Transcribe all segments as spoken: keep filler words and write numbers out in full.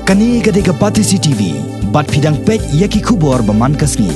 Kane ka dei ka Batesi T V, bad phi dang peit ïa ki khubor ba man ka sngi.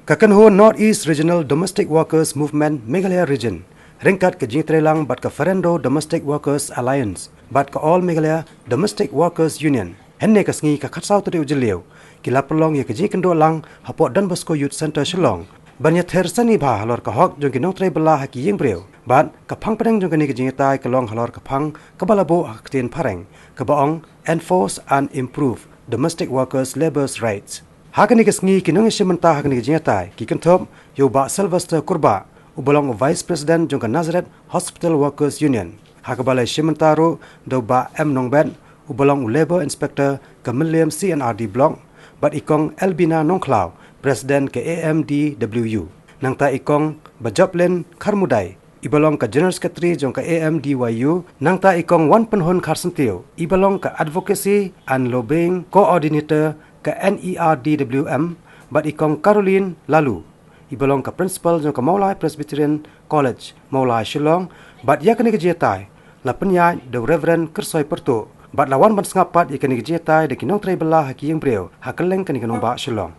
Ka kynhun North East Regional Domestic Workers Movement Meghalaya Region, ryngkat ka jingïatreilang bad ka Ferendo Domestic Workers Alliance, bad ka All Meghalaya Domestic Workers Union, hynne ka sngi ka khatsaw tarik u Jylliew, ki la pynlong ïa ka jingïakynduh lang hapoh Don Bosco Youth Centre Shillong, ban ïathir sani bha halor ka hok jong ki nongtrei bylla ha ki ïing briew. Bad ka phang pdeng jong kane ka jingïatai ka long halor ka phang kaba la buh ha ka ktien phareng, kaba ong Enforce and Improve Domestic Workers Labour's Rights. Ha kane ka sngi ki nongïashim bynta ha kane ka jingïatai ki kynthup ïa u Bah Sylvester Kurbah, uba long u Vice President jong ka Nazareth Hospital Workers Union. Ha kaba la ïashim bynta ruh da u Bah M Nongbet, uba long u Labour Inspector ka Mylliem C and R D Block, bad i Kong Elbina Nongkhlaw, President ka A M D W U. Nangta i Kong Bajoplin Kharmudai, iba long ka General Secretary jong ka A M D Y U, nangta i Kong Wanpynhun Kharsyntiew, iba long ka Advocacy and Lobbying Coordinator ka N E R D W M, bad i Kong Caroline Laloo, iba long ka Principal jong ka Mawlai Presbyterian College, Mawlai Shillong, bad ïa kane ka jingïatai la pynïaid da u Reverend Kyrsoi Pyrtuh, bad la wan ban sngap pat ïa kane ka jingïatai da ki nongtrei bylla ha ki ïing briew ha kylleng kane ka nongbah Shillong.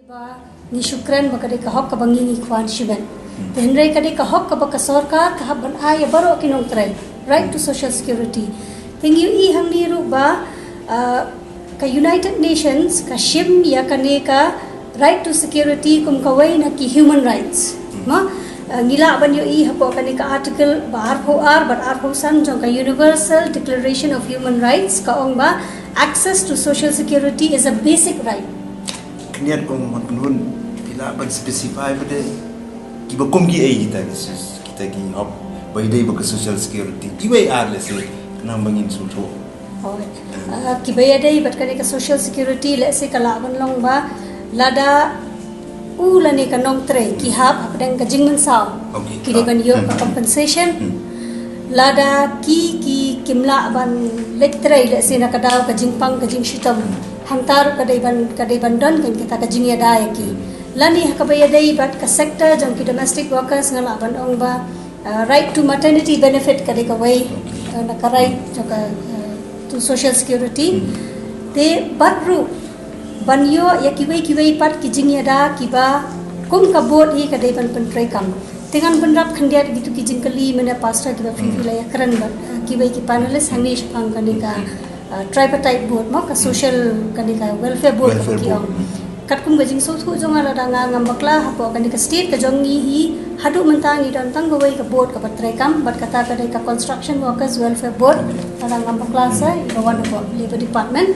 Ba ngi shu kren ba ka dei ka hok kaba ngi ngi kwah shimet. Te hynrei ka dei ka hok kaba ka sorkar ka hap ban ai ïa baroh ki nongtrei, right to social security. Te ngi ïohi hangne ruh ba, ah, ka United Nations ka shim ïa kane ka right to security kum kawei na ki human rights. Ma, ah, ngi lah ban ïohi hapoh kane ka article ba arphew ar bad arphew san jong ka Universal Declaration of Human Rights, ka ong ba access to social security is a basic right. Khyndiat, Kong Wanpynhun, phi lah ban specify pat de kiba kum kiei kita ki sus-, kita ki hok ba ïadei bad ka social security, kiwei ar lehse, khnang ba ngin sngewthuh. Hooid. Ah, kiba ïadei bad kane ka social security, lehse ka lah ban long ba lada u lane ka nongtrei ki hap hapdeng ka jingmynsaw, okay, ki dei ban ïoh ka, hmm, compensation. Hmm. Lada ki, ki, kim lah ban leit trei, lehse na ka daw ka jingpang ka jingshitom, hangta ruh ka dei ban, ka dei ban don kan kita ka jingïada ïa ki. Lane ha kaba ïadei bad ka sector jong ki domestic workers, nga lah ban ong ba, uh, right to maternity benefit ka dei kawei, uh, na ka right jong ka, uh, to social security. Hmm. Te bad ruh ban ïoh ïa kiwei kiwei pat ki jingïada kiba kum ka board hi ka dei ban pyntreikam. Te ngan bynrap khyndiat ïa kitu ki jingkylli mynne pastor kiba phi, hmm, phi la ïakren bad, uh, kiwei ki panelist hangne shaphang kane ka, uh, tripartite board, mo, ka social, kane ka welfare board, welfare board, kaba ki ong. Hmm. Katkum ka jingsngewthuh jong nga, lada nga ngam bakla, hapoh kane ka state ka jong ngi hi, haduh mynta ngi don tang kawei ka board kaba treikam, bad kata ka dei ka Construction Workers Welfare Board, lada ngam bakla sa, iba wan hapoh Labour Department.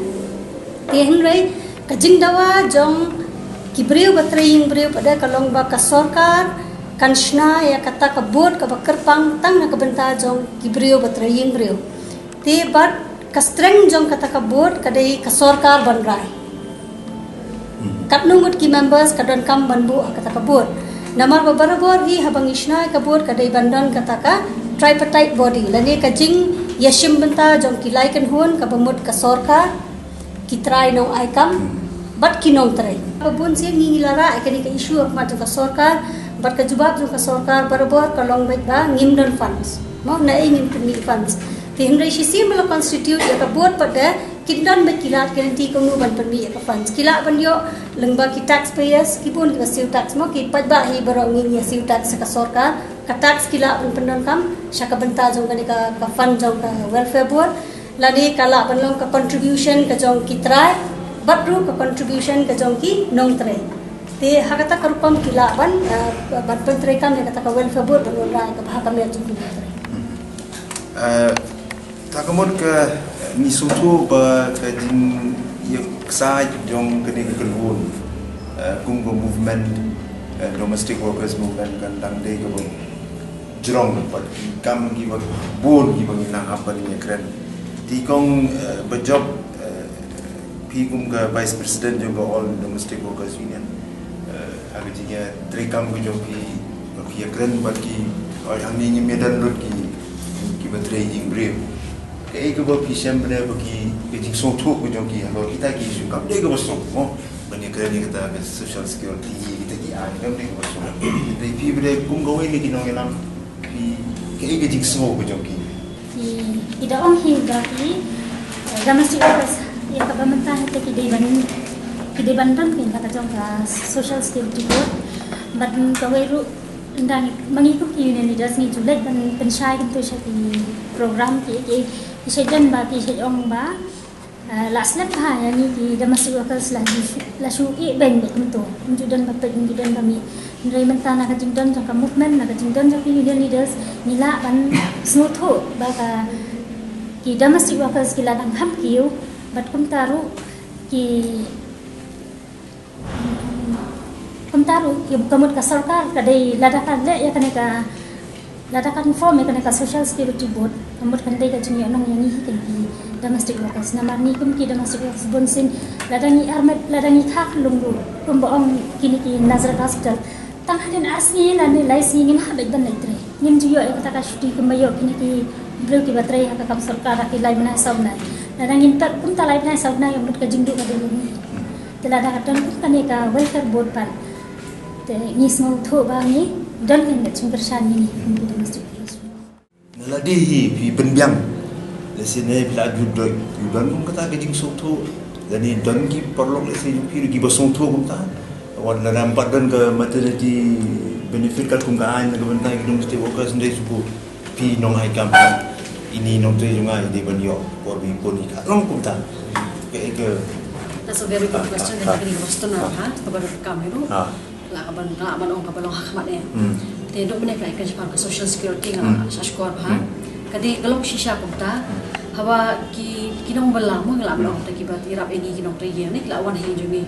Te hynrei ka jingdawa jong ki briew ba trei ïing briew pat de ka long ba ka sorkar kan shna ïa kata ka board kaba kyrpang tang na ka bynta jong ki briew ba trei ïing briew. Te bad ka strength jong kata ka board ka dei ka sorkar ban rai. Hmm. Katno ngut ki members ka donkam ban buh ha kata ka board. Namar ba barabor hi haba ngi shna ïa ka board ka dei ban don kata ka tripartite body, lane ka jingïashim bynta jong ki lai kynhun, kaba mut ka sorkar, ki trai nongaikam, hmm, bad ki nongtrei. Ba bun sien ngi, ngi la rah ïa kane ka issue ha khmat jong ka sorkar, bad ka jubab jong ka sorkar barabor ka long beit ba ngim don funds. Mo, naei ngin pynmih funds? Te hynrei shisien ba la constitute ïa ka board pat de, kin don beit ki lad ki lynti kumno ban pynmih ïa ka funds. Ki lah ban ïoh lyngba ki taxpayers, ki bun kiba siew tax, mo, ki paidbah hi baroh ngi ngi siew tax sha ka sorkar. Ka tax ki lah ban pyndonkam sha ka bynta jong kane ka, ka fund jong ka welfare board. Lane ka lah ban long ka contribution ka jong ki trai, bad ruh ka contribution ka jong ki nongtrei. Te ha kata ka rukom ki lah ban, eh, ban pyntreikam ïa kata ka welfare board ban wanrah ïa ka bha ka miat jong ki nongtrei. Hmm. Eh, ta ka mut ka, eh, ngi sngewthuh ba ka jingïaksaid jong kane ka kynhun, eh, kum ka movement, eh, domestic workers movement kan dang dei kaba jrong, bad ki kam kiba bun kiba ngi nang hap ban ïakren. Te Kong, eh, Bajop, eh, phi kum ka Vice President jong ka All Domestic Workers Union, eh, ha ka jingïatreikam ka jong phi, phi ïakren bad ki, oi, hangne ngim ïadon lut ki, kiba trei ïing briew. Kaei kaba phi shem bynne ba ki, ka jingsngewthuh ka jong ki halor kita ki issue kam dei kaba suk, mo? Ban ïakren ïa kata ka social security, kita ki ai, kam dei kaba suk. Te phi bynne kum kawei na ki nongïalam, phi, kaei ka jingsngew ka jong ki? Ki, ki da ong hi ba ki, eh, domestic workers, Kaba mynta hata ki dei ban ki dei ban don pyn kata jong ka social security board. Bad kawei ruh ndang mangi kum ki union leaders ngi ju leit ban pynshai kumtu sha ki program ki ki ki shai jan ba ki shai ong ba. Ah, la slem bha ïa ngi ki domestic workers la ju la shu i beng bad kumtu. Ngi ju don ba pek ngi don ba mi. Hynrei mynta na ka jingdon jong ka movement na ka jingdon jong ki union leaders ngi lah ban sngewthuh ba ka ki domestic workers ki la dang kham kiew bad kumta ruh ki kumta ruh ki ka mut ka sorkar ka dei lada ka leh ïa kane ka lada ka form ïa kane ka social security board ka mut kan dei ka jingïohnong ïa ngi hi kan ki domestic workers namar ngi kum ki domestic workers bun sien lada ngi armet lada ngi khak lung ruh kum ba ong kini ki Nazareth Hospital. Tang hadien ar sngi lane lai sngi ngim hap ban leit trei. Ngim ju ïoh ïa kata ka shuti kumba ïoh kine ki briew kiba trei ha ka kam sorkar ha ki lai bnai saw bnai. Lada ngin tat kumta lai bnai saw bnai ka mut ka jingduh ka dei ngi. Te lada ka don kum kane ka welfare board pat. Te ngi sngewthuh ba ngi don kan ka jingkyrshan ngi kum ki domestic workers. Na lade hi phi pynbiang. Lehse ne phi la ju doi phi don kum kata ka jingsngewthuh. Lane don ki paralok lehse jong phi ruh kiba sngewthuh kumta. Wat lada ym pat don ka maternity benefit katkum ka aiñ na ka bynta ki domestic workers hynrei shu phi nong ai kam. Ini nongtrei jong nga i dei ban ïoh por ba i pun i ka long kumta. Ka ka That's a very good question. Kane ka question ha kaba donkam ïa u. Lah ka ban lah ban ong kaba long ha khmat ïa. Te dok bne ka ka jingpang ka social security nga sa shkor bha. Ka dei ka long shisha kumta. Haba ki ki nong bala mo nga lah ban ong ta kiba ïarap ïa ngi ki nongtrei ïa ngi ki la wan ha ïing jong ngi.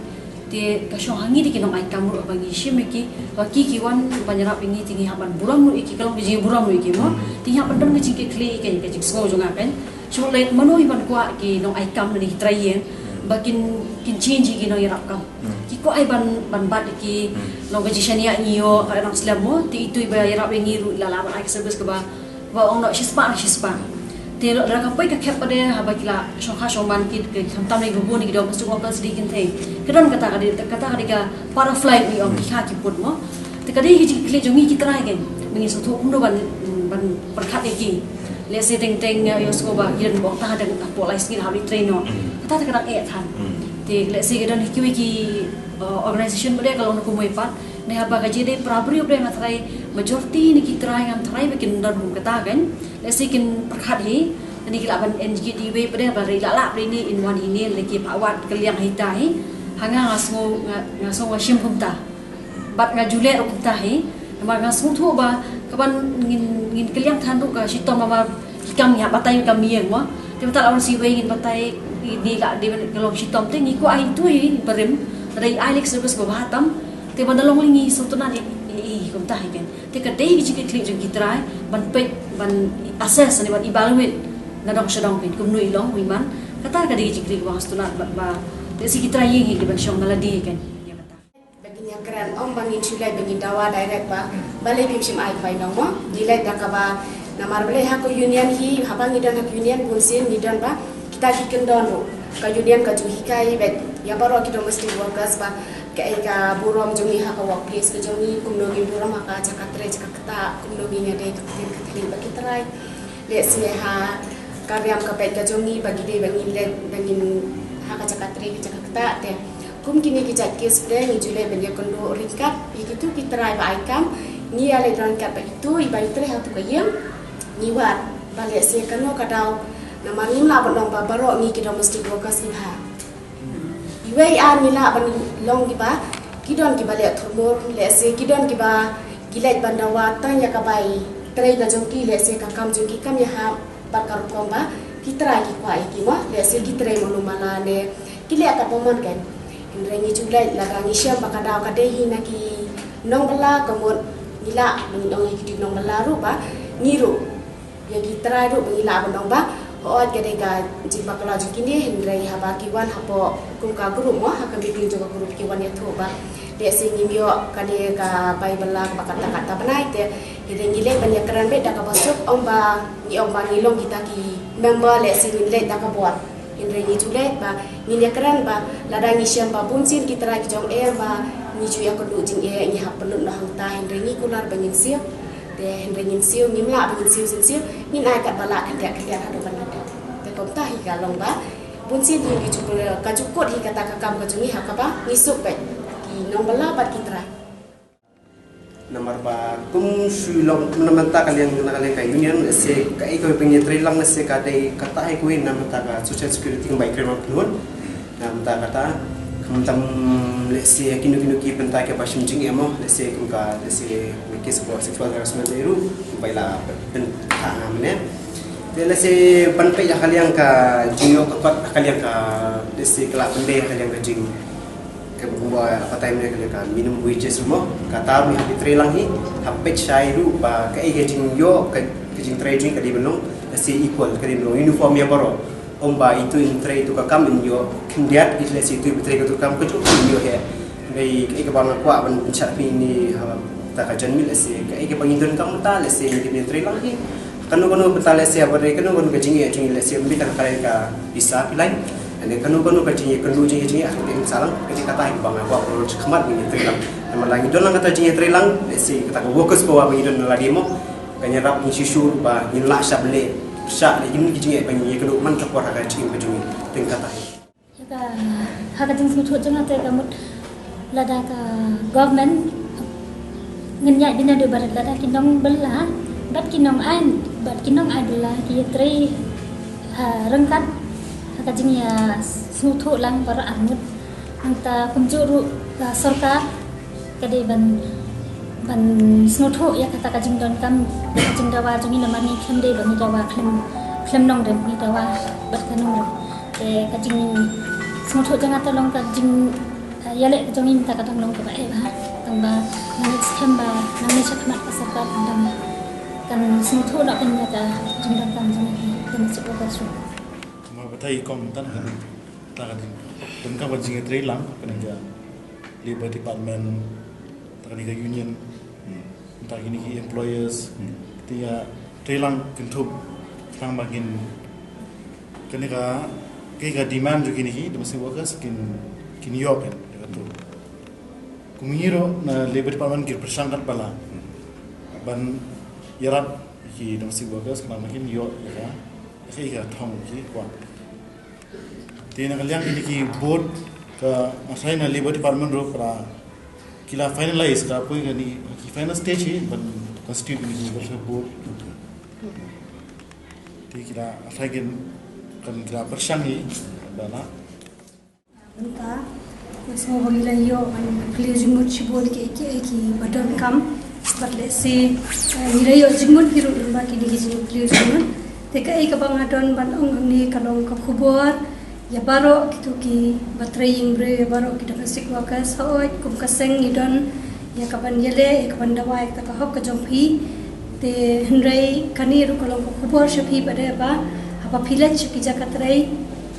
Te ka shong ha ngi dei ki nong ai kam ruh ba ngi shim ïa ki ba ki ki wan ban ïarap ïa ngi te ngi hap ban burom ruh ïa ki ka long ka jingburom ruh ïa ki mo. Te ngi hap ban don ka jingkitkhlieh ïa ka jingsngew jong nga kan. Shu leit mano hi ban kwah ki nong ai kam ne ki trai ïing ba kin kin change ki nong ïarap kam. Ki kwah ai ban ban bat ki nong ka jingshaniah ngi ïoh ka nong slem mo te itu ba ïarap ïa ngi ruh la la ban ai ka service kaba ba ong noh shispah shispah. Te la ka poi ka khep ba de haba ki la shong kha shong man ki ki khamtam ne bubun ki dom su ong ka sdi kin thei. Ka don kata ka dei kata ka dei ka part of life ni ong ki kha ki put mo. Te ka dei ki jingkitkhlieh jong ngi ki trai kan. Ba ngi sngewthuh kumno ban ban pyrkhat ïa ki. Lehse teng teng ïa sngewbha ki don bok ta dang ta pok lai sngi ha ri trei noh. Kata ta ka dang eh than. Te lehse ki don kiwei ki organization ba de ka long na kumwei pat. Ne haba ka jingdei para briew ba de nga trai majority ne ki trai ngam trai ba kin don kum kata kan. Lehse kin pyrkhat hi. Tani ki lah ban en jingkit iwei ba de ba ri la lah ri ni in wan hi ni lehse ki pha wat ka liang hi ta hi. Ha nga nga sngew nga sngew nga shim kumta. Bad nga ju leh ruh kumta hi. Namar nga sngewthuh ba kaban ngin ngin kylliang than ruh ka shitom ba ki kam ïa batai kam ïeng mo. Te mynta la wan siwei ngin batai ni la dei ban ka long shitom te ngi kwah ai tu hi barim. Dei ai lek service ba bha tam. Te ban da long ngi sngewtynnat i i kumta hi kan. Te ka dei ki jingkitkhlieh jong ki trai ban peit ban assess ne ban evaluate na dong sha dong kan kumno i long wi man. Kata ka dei ki jingkitkhlieh ba sngewtynnat ba te si ki trai ïeng hi dei ban shong na lade kan. Ba kin ïakren ym ba ngin shu leit ba ngin dawa direct ba balei phim shym ai bai nong mo. Ngi leit da kaba namar balei ha ka union hi haba ngi don ha ka union bun sien ngi don ba kita ki kyndon ruh ka union ka ju hikai bad ïa baroh ki domestic workers ba kaei ka burom jong ngi ha ka workplace ka jong ngi kumno ngin burom ha ka jaka trei jaka ktah kumno ngin ïadei ka ktien ka thylliej bad ki trai. Lehse ha ka riam ka peit ka jong ngi ba ngi dei ba ngin leit ba ngin ha ka jaka trei ka jaka ktah te kum kine ki jait case pdeng ngi ju leh ban ïakynduh ryngkat ïa kitu ki trai ba ai kam ngi ïa leh ryngkat ba itu i ba i trei ha tu ka ïing ngi wad ba lehse kano ka daw namar ngim lah ban ong ba baroh ngi ki domestic workers ngi bha. Iwei ar ngi lah ban long kiba ki don kiba leh thurmur lehse ki don kiba ki leit ban dawa tang ïa ka bai trei ka jong ki lehse ka kam jong ki kam ïa ha bad ka rukom ba ki trai ki kwah ïa ki mo lehse ki trei mano mala ne ki leh ka pynmon kan. Hynrei ngi ju leit lada ngi shem ba ka daw ka dei hi na ki nongbala ka mut ngi lah ba ngi ong ïa ki nongbala ruh ba ngi ruh ïa ki trai ruh ba ngi lah ban ong ba hooid ka dei ka jingbakla jong kine hynrei haba ki wan hapoh kum ka group mo ha ka meeting jong ka group ki wan ïathuh ba lehse ngim ïoh kane ka bai bala kaba kata kata bnai te hynrei ngi leit ban ïakren beit da kaba suk ong ba ngi ong ba ngi long kita ki member lehse ngin leit da ka bor. Hynrei ngi ju leit ba ngin ïakren ba lada ngi shem ba bun sien ki trai ki jong eh ba ngi ju ïakynduh jingeh ngi hap pynlut noh hangta hynrei ngi kular ba ngin siew. Te hynrei ngin siew ngim lah ba ngin siew sien siew ngin ai katba lah khyndiat khyndiat haduh ban haduh. Te kumta hi ka long ba Bun sien hi ngi ju pule ka ju kut hi kata ka kam ka jong ngi ha kaba ngi suk bad ki nongbylla bad ki trai. Namar ba kum shu long na mynta ka liang na ka liang ka union, lehse kaei kaba ngi trei lang lehse ka dei kata hi kawei na mynta ka social security kumba i kren wan kynhun. Na mynta kata khamtam lehse kino kino ki bynta kiba shim jingeh mo, lehse kum ka lehse case for sexual harassment ruh kumba i la pynthah mynne. Te lehse ban peit ha ka liang ka jingïoh ka kot ha ka liang ka lehse ka la pyndei ha ka liang ka jing Ka ba kumba batai mynne ka minimum wages ruh mo, kata ruh ha ki trei lang hi, ha peit shai ruh ba kaei ka jingïoh ka, ka jingtrei jong ka dei ban long lehse equal, ka dei ban long uniform ïa baroh. Ym ba itu in trei tu ka kam in ïoh khyndiat, it lehse itu in trei ka tu kam ka jong in ïoh heh. Dei kaei kaba nga kwah ban pynshai phi ni ha ta ka janmiet lehse kaei kaba ngi donkam mynta lehse ngi dei ban trei lang hi. Kano kano mynta lehse haba dei kano kano ka jingeh jong ngi lehse ym dei tang ha ka pisa phi lai. Lane kano kano ka jingeh kano jingeh jingeh ha ka dei sahlang ka dei kata hi ba nga kwah ban ong shakhmat ba ngi trei lang. Namar la ngi don lang kata jingeh trei lang lehse kata ka workers power ba ngi don na lade mo. Kan ïarap ngi shisha ba ngin lah shah ban leh pyrshah leh ïa kino ki jingeh ba ngi ïakynduh man ka por ha ka jingim ka jong ngi. Teng kata hi. Ïa ka, ha ka jingsngewthuh jong nga te ka mut lada ka government ngin ïaid bniah naduh barit lada ki nongbylla bad ki nongai bad ki nongai bylla ki ïatrei ha ryngkat ha ka jingïasngewthuh lang baroh arngut. Nangta kumjuh ruh ka sorkar ka dei ban, ban sngewthuh ïa kata ka jingdonkam ka jingdawa jong ngi namar ngi khlem dei ba ngi dawa khlem, khlem nongrim, ngi dawa bad ka nongrim. Te ka jingsngewthuh jong nga te long ka jing, eh, ïaleh ka jong ngi mynta ka dang long kaba eh bha. Tang ba nga ngeit skhem ba nangne shakhmat ka sorkar kan dang, kan sngewthuh noh kan ïa ka jingdonkam jong ngi ka ngi shu ka shu. Ma batai kong tan kan. Ta ka ding. Tang ka ban jingïatrei lang kane ka Labour Department, ta kane ka union, ta kine ki employers, ti ïatrei lang kynthup tang ba kin kane ka, kane ka demand jong kine ki domestic workers kin, kin ïoh pen ïa katu. Kum ngi ruh na Labour Department ki pyrshang katba lah ban ïarap ki domestic workers khnang ba kin ïoh ïa ka, ïa ka thong ki kwah. Te na ka liang kine ki board ka assign na Labour Department ruh ka ki la finalize ka poi kane ki final stage hi ban constitute kine ki worker board. Te ki la assign kan ki la pyrshang hi ba la. Mynta nga sngew ba ngi la ïoh ban plie jingmut shibun kiei kiei kiba donkam. Bad lehse, eh, ngi la ïoh jingmut hi ruh lyngba kine ki jingplie jingmut. Te kaei kaba nga don ban ong hangne ka long ka khubor ïa baroh kito kiba trei ïing briew, ïa baroh ki domestic workers, hooid kum ka seng ngi don ïa kaban ïaleh, ïa kaban dawa ïa kata ka hok ka jong phi. Te hynrei kane ruh ka long ka khubor sha phi ba dei ba haba phi leit sha ki jaka trei,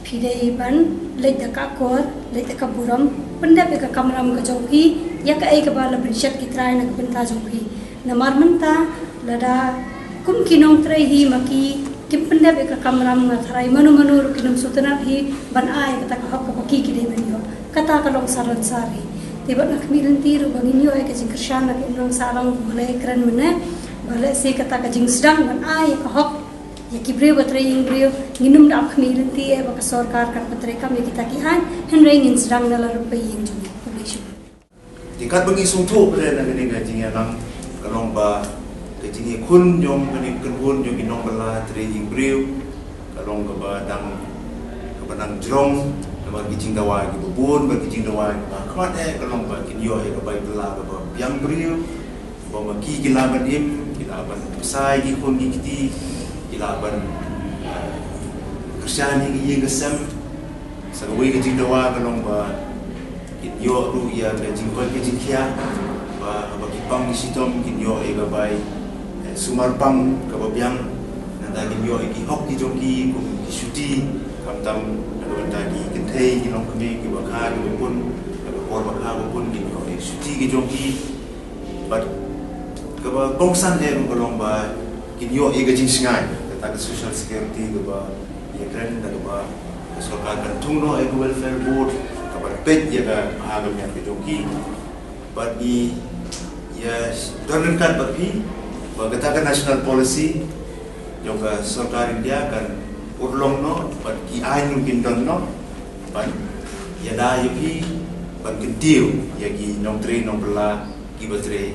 phi dei ban leit da ka akor, leit da ka burom, pyndep ïa ka kamram ka jong phi ïa kaei kaba la pynshet ki trai na ka bynta jong phi. Namar mynta lada kum ki nongtrei hi ma ki kim pyndep ïa ka kamram, nga tharai mano mano ruh kin ym sngewtynnat hi ban ai kata ka hok kaba ki ki dei ban ïoh. Kata ka long sar lane sar hi. Te bad nga khmih lynti ruh ba ngin ïoh ïa ka jingkyrshan na ka imlang sahlang ba la kren mynne, ba lehse kata ka jingsdang ban ai ïa ka hok ïa ki briew ba trei ïing briew, ngin ym da ap khmih lynti eh ba ka sorkar kan pyntreikam ïa kita ki aiñ, hynrei ngin sdang na la ruh pei ïing jong ngi. Khublei shibun. Te katba ngi sngewthuh pyrshah na kane ka jingïalang ka long ba ka jingïakhun jong kane ka kynhun jong ki nongbylla trei ïing briew ka long kaba dang, kaba dang jrong namar ki jingdawa kiba bun bad ki jingdawa kiba khmat eh ka long ba kin ïoh ïa ka bai bylla kaba biang briew. Ba ma ki ki lah ban im, ki lah ban pynsai ki khun ki kti, ki lah ban, eh, kyrshan ïa ki ïing ki sem. Sa kawei ka jingdawa ka long ba kin ïoh ruh ïa ka jingkoit ka jingkhiah, ba haba ki pang ki shitom kin ïoh ïa ka bai, eh, sumar pang kaba biang. Nangta kin ïoh ïa ki hok ki jong ki kum ki shuti, khamtam na ka bynta ki kynthei ki longkmie kiba kha kiba pun, na ka por ba kha ba pun kin ïoh ïa ki shuti ki jong ki. Bad kaba kongsan eh ruh ka long ba kin ïoh ïa ka jingshngaiñ, kata ka social security kaba ïakren da kaba ka sorkar kan thung noh ïa ka welfare board kaba peit ïa ka bha ka miat ka jong ki. Bad ngi ïa don ryngkat bad phi ba kata ka national policy jong ka sorkar India kan Urlong noh bad ki aiñ ruh kin don noh ban ïada ïa phi, ban kyntiew ïa ki nongtrei nongbylla kiba trei